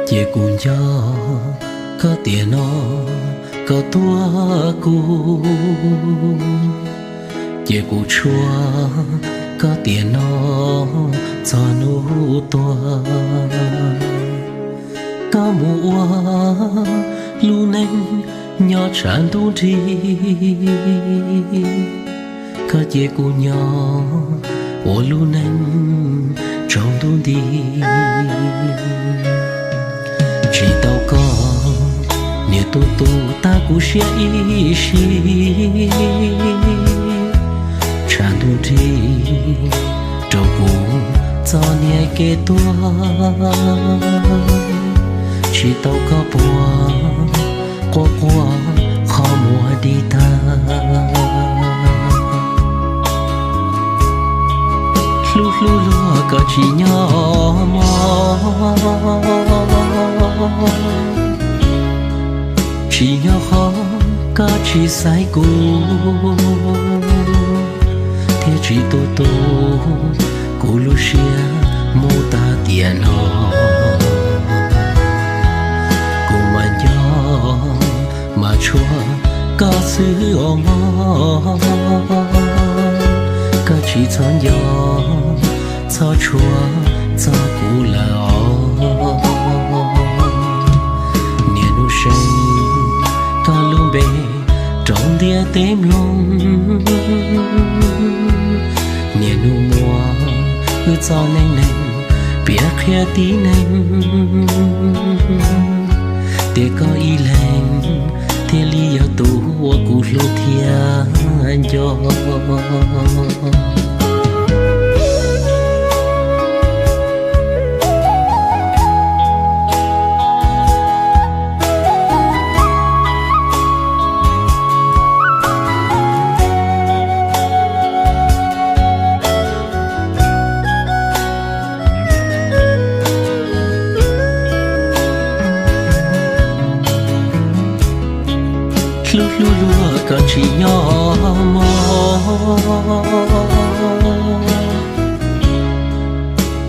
Ces kuv nco koj tiam no koj tuaj kuv, ces kuv tshuav koj tiam no txog hnub tuag. Koj mus ua lub neej nyob tshav ntuj nrig, koj cia kuv nyob ua lub neej tsaus ntuj nti. Tsis tau koj, niam tus tus tag kuv siab ib si. Tshav ntuj nrig rau kuv txoj niag kev tuag. Tsis tau koj puag, quaj quaj qhov muag di tag. Hlub hlub luag koj tsis nyob mog, tsis nyob qhov koj tsis xaiv kuv, thiaj tsis tu tu kuv lub siab mus tag tiam no. Kuv mas nco mas tshuav koj xwb os mog, koj tsis txhob nco txhob tshuav txog kuv lawm os. Niaj hnub seev koj lub npe rau ntiaj teb mloog, niaj hnub muab wb txoj neej neeg piav qhia tib neeg, tias koj ib leeg thiaj li yog tus uas kuv hlub thiab nco. Hlub hlub luag koj tsis nyob mog,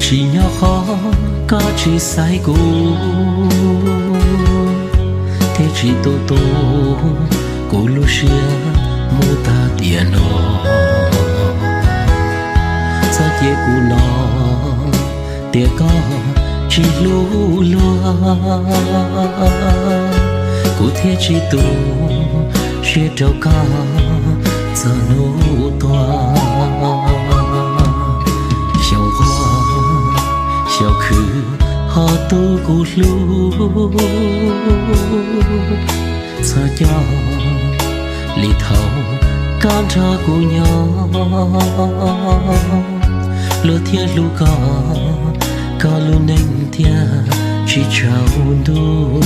tsis nyob qhov koj tsis xaiv kuv, thiaj tsis tu tu kuv lub siab mus tag tiam no. Txhob cia kuv hnov tias koj tsis hlub luag, kuv thiaj tsis tu siab rau koj txog hnub tuag. Xyaum nquag xyaum khwv ho tu kuv hlub, txhob coj li thaum koj nrog kuv nyob, luag thiaj hlub koj, koj lub neej thiaj tsis tsaus ntuj.